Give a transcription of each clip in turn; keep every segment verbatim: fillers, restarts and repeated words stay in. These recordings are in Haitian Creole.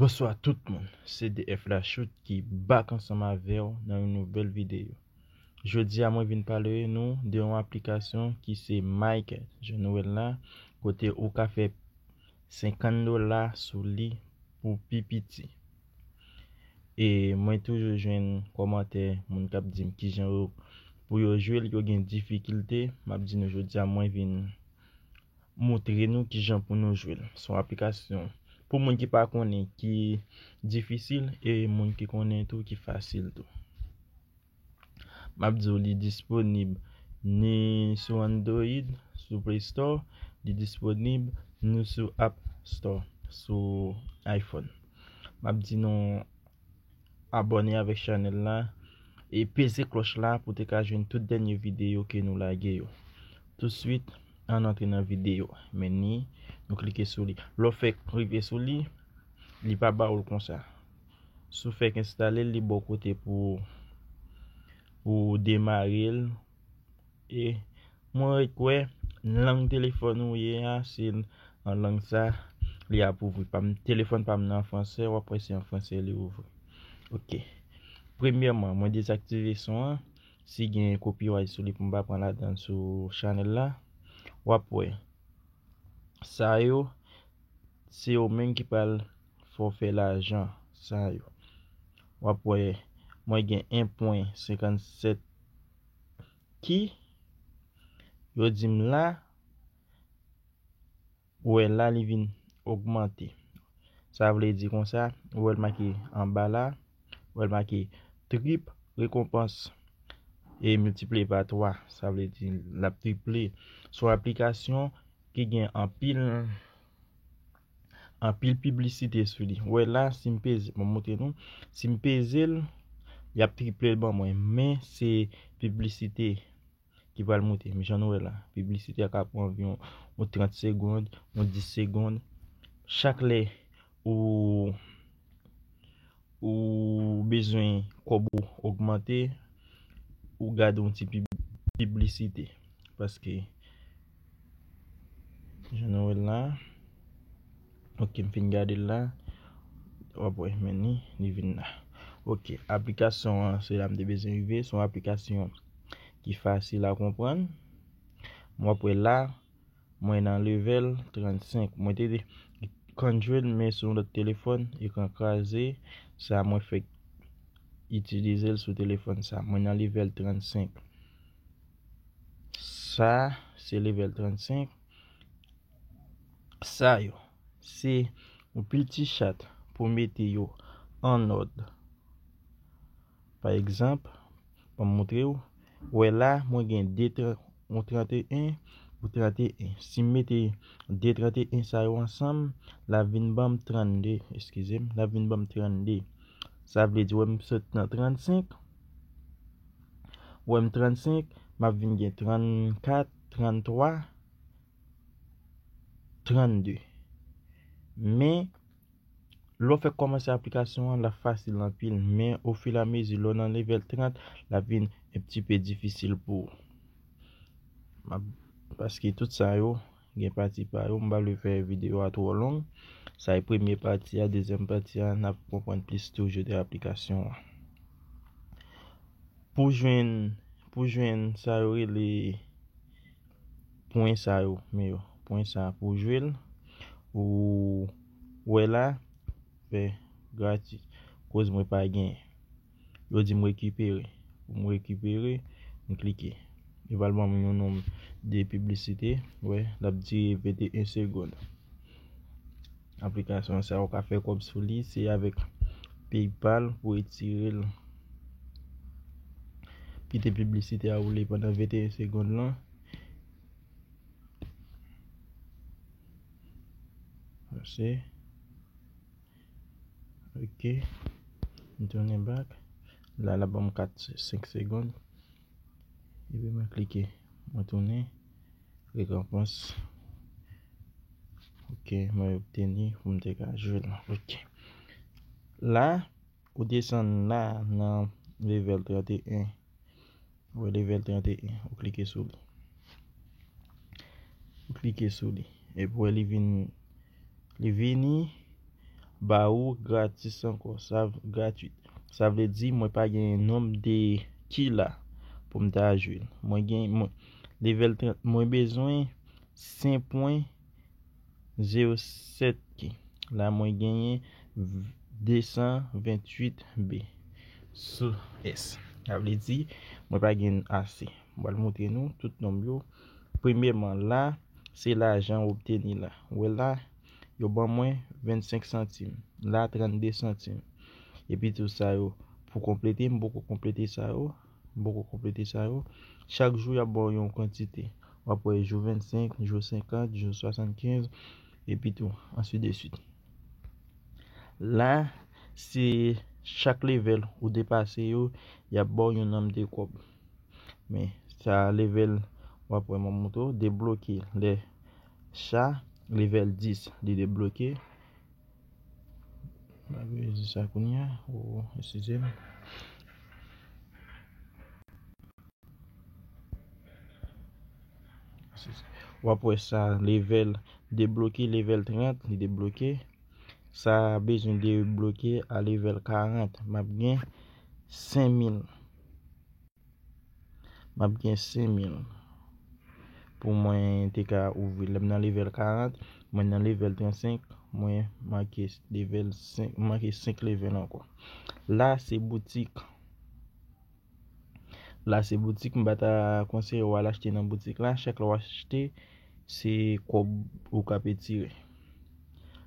Bonswa tout moun, se D F Lachoute ki back ansanm avè w nan yon nouvèl videyo. Jodi a mwen vin pale nou de yon aplikasyon ki se MyCash. Jan nou wè l la, kote ou ka fè senkant dola sou li pou pi piti. E mwen toujou jwenn kòmantè moun k ap di m kijan yo pou yo jwe l, yo gen difikilte. M ap di nou jodi a mwen vin montre nou kijan pou nou jwe l. Se yon aplikasyon pou moun ki pa konnen ki difisil e moun ki konnen tou ki fasil tou. M ap di w li disponib ni sou Android, sou Play Store, li disponib ni sou App Store, sou iPhone. M ap di nou abòne avèk chanèl la e peze klòch la pou te ka jwenn tout dènye videyo ke nou lage yo. Tousuit, ann antre nan videyo. Men ni, nou klike sou li. Lè w fèk rive sou li, li pa ba w l konsa. Si w fèk enstale l, li ba w kote pou, pou demare l. E mwen ret kwè lang telefòn ou ye a, se nan lang sa li ap ouvri. Pa m, telefòn pa m nan an fransè, w ap wè se an fransè li ouvri. Ok. Premyèman, mwen dezaktive son an. Si gen copyright sou li pou m pa pran ladan l sou chanèl la. W ap wè. Sa yo, se yo menm ki pral fè w fè lajan. Sa yo. W ap wè, mwen gen en pwen senkannsèt ki, yo di m la, ou wè la li vin ogmante. Sa vle di konsa, ou wè l make anba la, ou wè l make trip rekonpans e miltipliye pa twa. Sa vle di l ap triple. Se yon aplikasyon ki gen anpil, anpil piblisite sou li. Ou wè la, si m peze, mwen montre nou, si m peze l, y ap triple l ban mwen, men se piblisite ki pral monte. Men jan nou wè la, piblisite a ka pran anviwon yon trant segonn, yon dis segonn. Chak lè ou, ou bezwen kòb ou ogmante, ou gade yon ti pib-, piblisite. Paske, jan nou wè l la, ok, m fin gade l la. W ap wè, men ni, li vin la. Ok, aplikasyon an, se la m te bezwen rive. Se yon aplikasyon ki fasil a konprann. W ap wè la, mwen nan level trannsenk. Mwen te di, kan jwenn men sou yon lòt telefòn, ekran kraze, sa mwen fèk itilize l sou telefòn sa. Mwen nan level trannsenk. Sa, se level trannsenk. Sa yo, se yon pil ti chat pou mete yo an òd. Pa egzanp, ban m montre w. Ou wè la, mwen gen de tran-, yon tranteyen, yon tranteyen. Si m mete de tranteyen sa yo ansanm, l ap vin ban m trannde, eskize m, l ap vin ban m trannde. Sa vle di, wè m sot nan trannsenk, wè m trannsenk, m ap vin gen trannkat, tranntwa, trannde. Men, lè w fèk kòmanse aplikasyon an, l ap fasil anpil, men ofilamezi, lè w nan level trant, l ap vin un petit peu difisil pou ou. M ap, paske tout sa yo, gen pati pa yo, m pa vle fè videyo a twò long. Sa e premye pati a, dezyèm pati a, n ap konprann plis toujou de aplikasyon an. Pou jwenn, pou jwenn sa yo rele pwen sa yo, men yo, pwen sa pou jwe l, ou wè la, fè gratis. Koz mwen pa gen. Yo di m rekipere. Pou m rekipere, m klike. Li pral ban m yon nonb de piblisite, wè, l ap dire venteyen segonn. Aplikasyon sa, ou ka fè kòb sou li, se avèk PayPal pou retire l. Kite piblisite a woule pandan venteyen segonn lan. Mèsi. Ok. M tounen back. La, l ap ban m kat, senk segonn. Epi mwen klike. Mwen tounen. Rekonpans. Ok, mwen obteni pou m te ka jwe l. Ok. La, ou desann la nan level tranteyen. Ou wè level tranteyen, ou klike sou li. Ou klike sou li. Epi w wè li vin, li vini ba ou gratis ankò, sa v- gratwit. Sa vle di mwen pa gen nonb de ki la pou m ta jwe l. Mwen gen mwen level trant, mwen bezwen senk pwen zewo sèt ki. La mwen genyen desan venntuit B sou S. Sa vle di mwen pa gen ase. Mwen pral montre nou tout nonb yo. Premyèman la, se lajan w obteni la. Ou wè la, yo ban mwen vennsenk santim. La, trannde santim. Epi tou sa yo, pou konplete, m poko konplete sa yo. M poko konplete sa yo. Chak jou, y ap ba w yon kantite. W ap wè jou vennsenk, jou senkant, jou swasannkenz, epi tou, ansuit de suit. La, se chak level ou depase yo, y ap ba w yon nonb de kòb. Men, sa level, w ap wè mwen montre w, debloke lè cha, level dis, li debloke. M ap di sa kounye a. Oh, eskize m. W ap wè sa, level debloke, level trant, li debloke. Sa bezwen debloke a level karant. M ap gen senk mil. M ap gen senk mil. Pou mwen te ka ouvri. Lè m nan level karant, mwen nan level trannsenk, mwen manke level senk, manke senk level ankò. La, se boutik. La, se boutik, m pa ta konseye w al achte nan boutik la. Chak lè w achte, se kòb ou ka retire.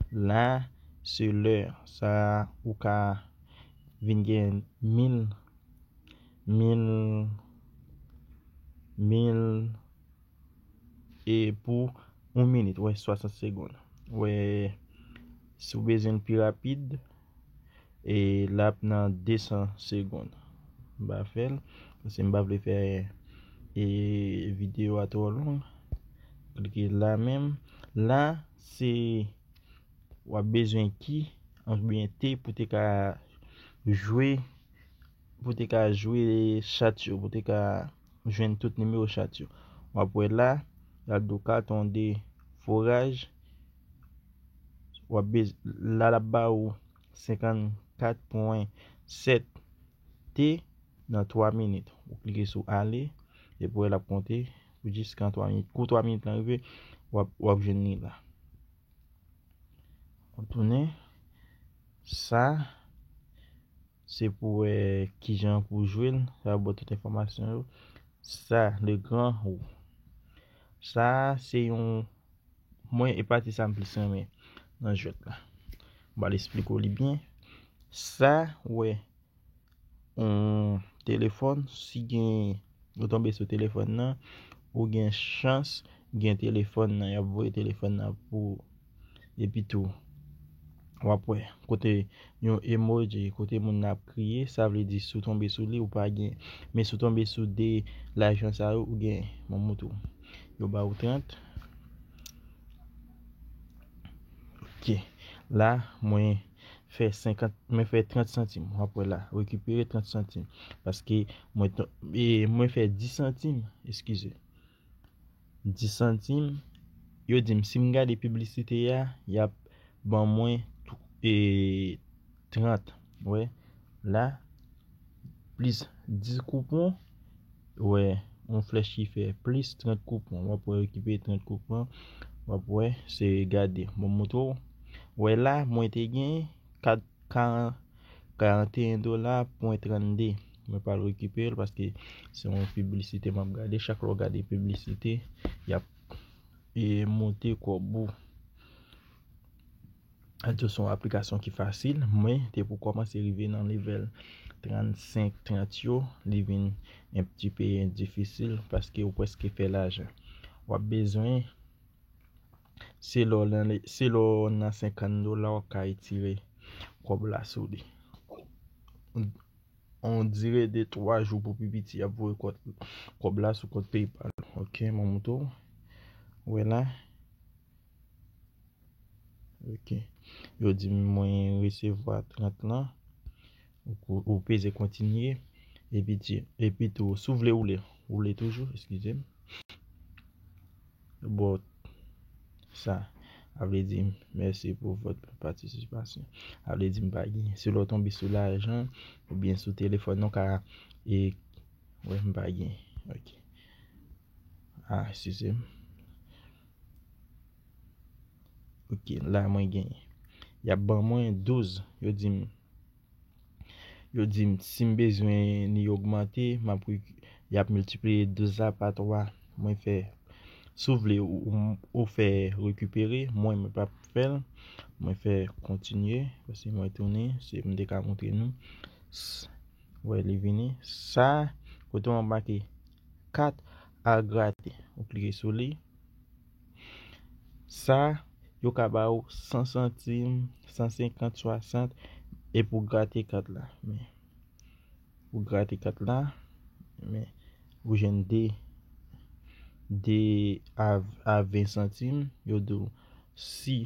La, se lè sa ou ka vin gen mil, mil, mil e pou yon minit, wè, swasant segonn. Wè, si w bezwen l pi rapid, e l ap nan desan segonn. M pa fè l, paske m pa vle fè e videyo a twò long. Klike la menm. La, se w ap bezwen ki oubyen T pou te ka jwe, pou te ka jwe chat yo, pou te ka jwenn tout nimewo chat yo. W ap wè la, y ap di w katon de foraj. W ap bez- la, l ap ba ou senkannkat pwen sèt T nan twa minit. Ou klike sou ale, epi w wè l ap konte pou jiska twa minit. Kou twa minit lan rive, w ap, w ap jwenn li la. W ap tounen. Sa, se pou wè kijan pou jwe l. Sa ap ba w tout enfòmasyon yo. Sa, le gran ou. Sa, se yon, mwen, e pati sa m plis renmen nan jwèt la. M pral esplike w li byen. Sa, wè, yon telefòn, si gen, ou tonbe sou telefòn nan, ou gen chans gen telefòn nan, y ap voye telefòn nan pou ou. Epi tou, w ap wè, kote yon emoji, kote moun nan ap kriye, sa vle di si w tonbe sou li, ou pa gen. Men si w tonbe sou de lajan sa yo, ou gen. Mwen montre w. Yo ba ou trant. Ok. La, mwen fè senkant, mwen fè trant santim. W ap wè la, rekipere trant santim. Paske mwen, e, mwen fè dis santim, eskize. Dis santim, yo di m si m gade piblisite a, y ap ban mwen tou- e, trant. Wè, la, plis dis koupon, wè, yon flèch ki fè plis trant koupon. W ap wè, rekipere trant koupon. W ap wè, se gade. Mwen montre w. Wè la, mwen te gen kat- karan- karanteyen dola pwen trannde. Mwen pral rekipere l paske se yon piblisite m ap gade. Chak lè w gade piblisite, y ap, e, monte kòb ou. Adyo se yon aplikasyon ki fasil, men te pou kòmanse rive nan level trannsenk, trant yo, li vin yon ti pe difisil paske ou prèske fè lajan. W ap bezwen, se lè w nan, se lè w nan senkant dola w ap ka retire kòb la sou li. On dire de twa jou pou pi piti, y ap voye kòb, kòb la sou kont PayPal. Ok, mwen montre w. Wè la. Ok. Yo di m mwen resevwa trant lan. Ou, ou peze kontinye. Epi di, epi tou, si w vle woule, woule toujou, eskize m. Bon, sa. A vle di, mèsi pou vòt patisipasyon. A vle di, m pa gen. Si lè w tonbe sou lajan, oubyen sou telefòn, ou ka, e, wè, m pa gen. Ok. Ah, eskize m. Ok, la mwen gen. Y ap ban mwen douz. Yo di m, yo di m, si m bezwen ni ogmante, m ap rek-, y ap miltipliye douz la pa twa. Mwen fè, si w vle, ou, ou, ou fè rekipere, mwen, mwen p ap fè l. Mwen fè kontinye, paske mwen tounen, se m te ka montre nou. S-, wè, li vini. Sa, kote mwen make kat a grate. Ou klike sou li. Sa, yo ka ba ou san santim, san senkant, swasant, e pou grate kat la. Men, pou grate kat la, men, ou jwenn de, de a, a ven santim, yo di w, si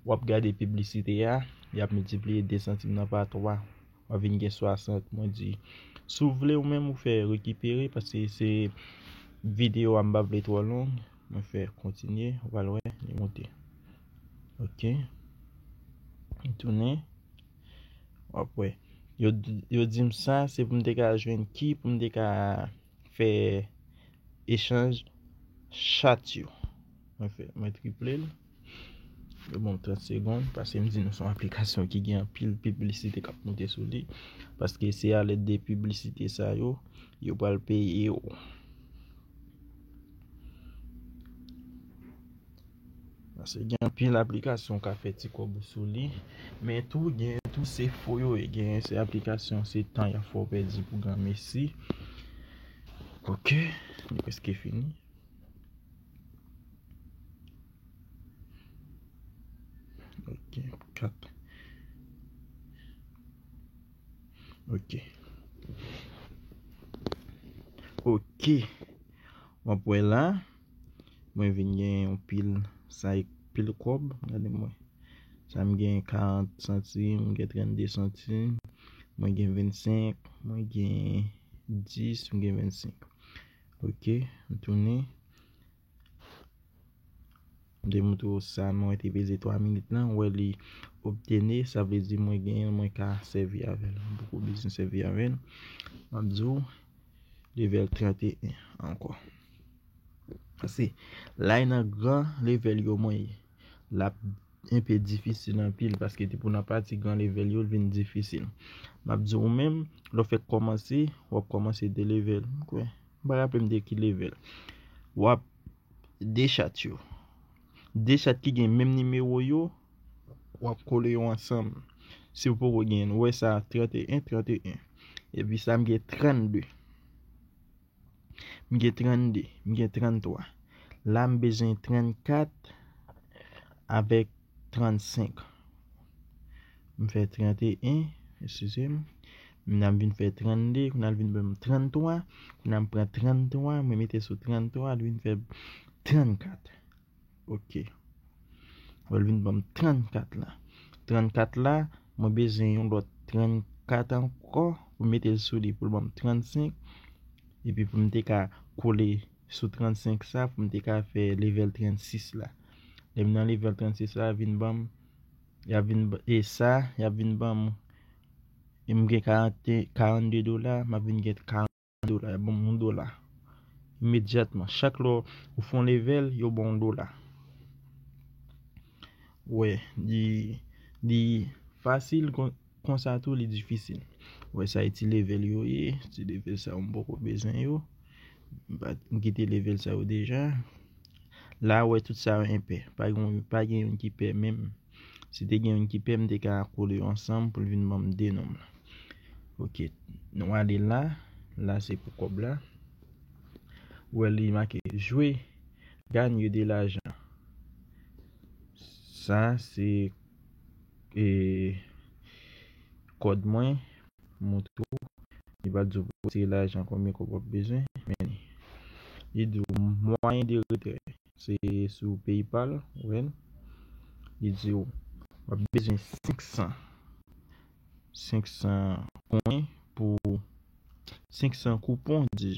w ap gade piblisite a, y ap miltipliye de santim nan pa twa. W ap vin gen swasant. Mwen di, si w vle ou menm ou fè rekipere, paske se videyo a m pa vle twò long. Mwen fè kontinye, ou pral wè, li monte. Ok. M tounen. W ap wè. Yo, yo di m sa, se pou m te ka jwenn ki, pou m te ka fè echanj chat yo. Mwen fè, mwen triple l. Yo ban m trant segonn, paske m di nou se yon aplikasyon ki gen anpil piblisite k ap monte sou li. Paske se alèd de piblisite sa yo, yo pral peye w. Paske gen anpil aplikasyon ka fè ti kòb ou sou li, men tou gen tou se fo yo ye, gen se aplikasyon se tan y ap fè w pèdi pou granmesi. Ok, li prèske fini. Ok, kat. Ok. Ok. W ap wè la, mwen vin gen yon pil, sa e pil kòb, gade mwen. Sa m gen karant santim, m gen trannde santim, mwen gen vennsenk, mwen gen dis, mwen gen vennsenk. Ok, m tounen. M te montre w sa mwen te peze twa minit lan, ou wè li obtene, sa vle di mwen genyen l, mwen ka sèvi avè l. M poko bezwen sèvi avè l. M ap di w, level trant e en ankò. Paske la e nan gran level yo mwen ye. L ap enpe difisil anpil, paske depi w nan pati gran level yo, l vin difisil. M ap di w menm, lè w fèk kòmanse, w ap kòmanse de level. M kwè. M pa raple m de ki level. W ap de chat yo. De chat ki gen menm nimewo yo, w ap kole yo ansanm. Si w poko gen, w wè sa, trant e en, trant e en. Epi sa m gen trannde. M gen trannde, m gen tranntwa. La m bezwen trannkat avèk trannsenk. M fè trant e en, eskize m. M nan vin fè trannde, kounye a l vin ban m tranntwa, kounye a m pran tranntwa, mwen mete sou tranntwa, l vin fè trannkat. Ok. Wè, l vin ban m trannkat la. Trannkat la, mwen bezwen yon lòt trannkat ankò pou mete l sou li, pou l ban m trannsenk. Epi pou m te ka kole sou trannsenk sa, pou m te ka fè level trannsis la. Lè m nan level trannsis la, vin ban m, y ap vin ba-, e sa, y ap vin ban m, e m gen karant, karannde dola, m ap vin gen karant dola, y ap ban m yon dola. Imedyatman, chak lè w fè yon level, yo ban w yon dola. Wè, li, li fasil kon, konsa tou, li difisil. Wè, sa e ti level yo ye, ti level sa yo m poko bezwen yo. M pa, m kite level sa yo deja. La, wè, tout sa yo enpè. Pa gen, pa gen youn ki pè menm. Si te gen youn ki pè, m te ka kole yo ansanm pou l vin ban m de nonm la. Ok, nou ale la. La, se pou kòb la. Ou wè, li make jwe, gagner de l'argent. Sa, se, e, kòd mwen. Montre w. Li pral di w pou retire lajan, konbyen kòb w ap bezwen. Men li di w mwayen de retrè, se sou PayPal, ou wè l. Li di w, w ap bezwen senk san, senk san pwen pou senk san koupon, di,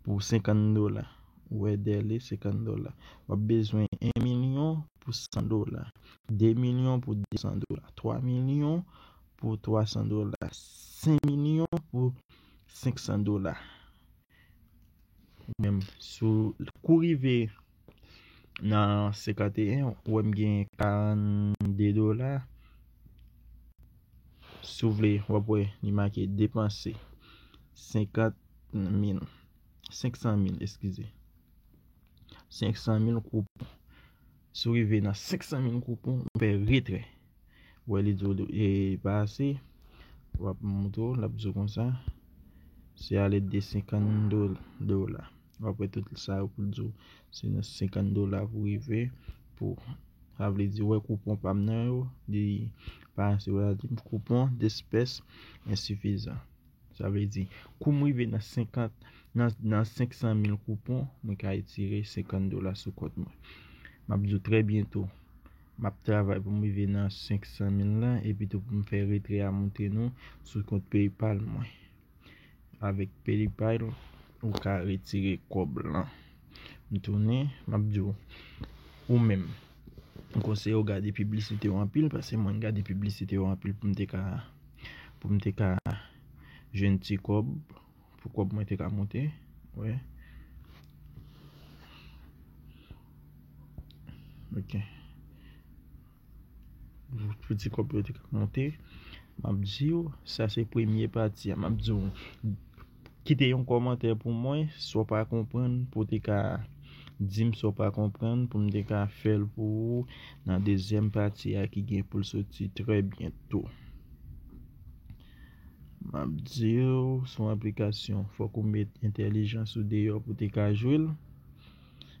pou senkant dola. Ou wè, dèle senkant dola. W ap bezwen en milyon pou san dola, de milyon pou de san dola, twa milyon pou twa san dola, senk milyon pou senk san dola. Ou menm, sou kou rive nan senkanteyen, ou wè m gen karannde dola. Si w vle, w ap wè li make depanse senkant mil, senk san mil, eskize. Senk san mil koupon. Si w rive nan senk san mil koupon, ou fè retrè. Ou wè li di w, e, pa ase. W ap montre w, l ap di w konsa. Se ale de senkant do-, dola. W ap wè tout sa yo pou l di w. Se nan senkant dola pou rive. Pou, sa vle di, wè koupon pa m nan yo, li pa ase, w a di, coupon d'espèce insuffisant. Sa vle di, kou m rive nan senkant, nan, nan senk san mil koupon, mwen ka retire senkant dola sou kont mwen. M ap di w trè byento, m ap travay pou m rive nan senk san mil la, epi tou pou m fè retrè a montre nou sou kont PayPal mwen. Avèk PayPal, ou ka retire kòb lan. M tounen, m ap di w, ou menm, m konseye w gade piblisite yo anpil, paske mwen gade piblisite yo anpil pou m te ka, pou m te ka jwenn ti kòb, pou kòb mwen te ka monte. Wè. Ok. Pou ti kòb yo te ka monte. M ap di w, sa se premye pati a. M ap di w, kite yon kòmantè pou mwen, sa w pa konprann, pou w te ka di m sa w pa konprann, pou m te ka fè l pou ou nan dezyèm pati a ki gen pou l soti trè byento. M ap di w, se yon aplikasyon, fòk ou met entèlijans ou deyò pou w te ka jwe l,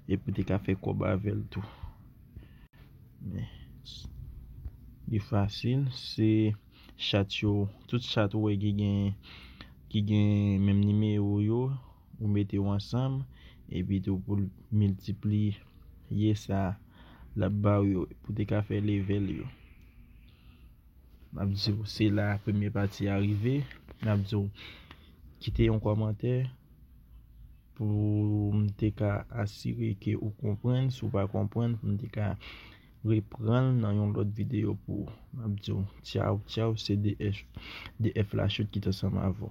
epi w te ka fè kòb avè l tou. Men, li fasil, se chat yo, tout chat ou wè ki gen, ki gen menm nimewo yo, ou mete yo ansanm, epi tou pou l miltipliye sa, l ap ba w yo, pou te ka fè level yo. M ap di w, se la premye pati a rive. M ap di w, kite yon kòmantè pou m te ka asire ke ou konprann. Si w pa konprann, pou m te ka reprann nan yon lòt videyo pou ou. M ap di w, tchaw, tchaw, se D F, D F Lachute ki t ansanm avè w.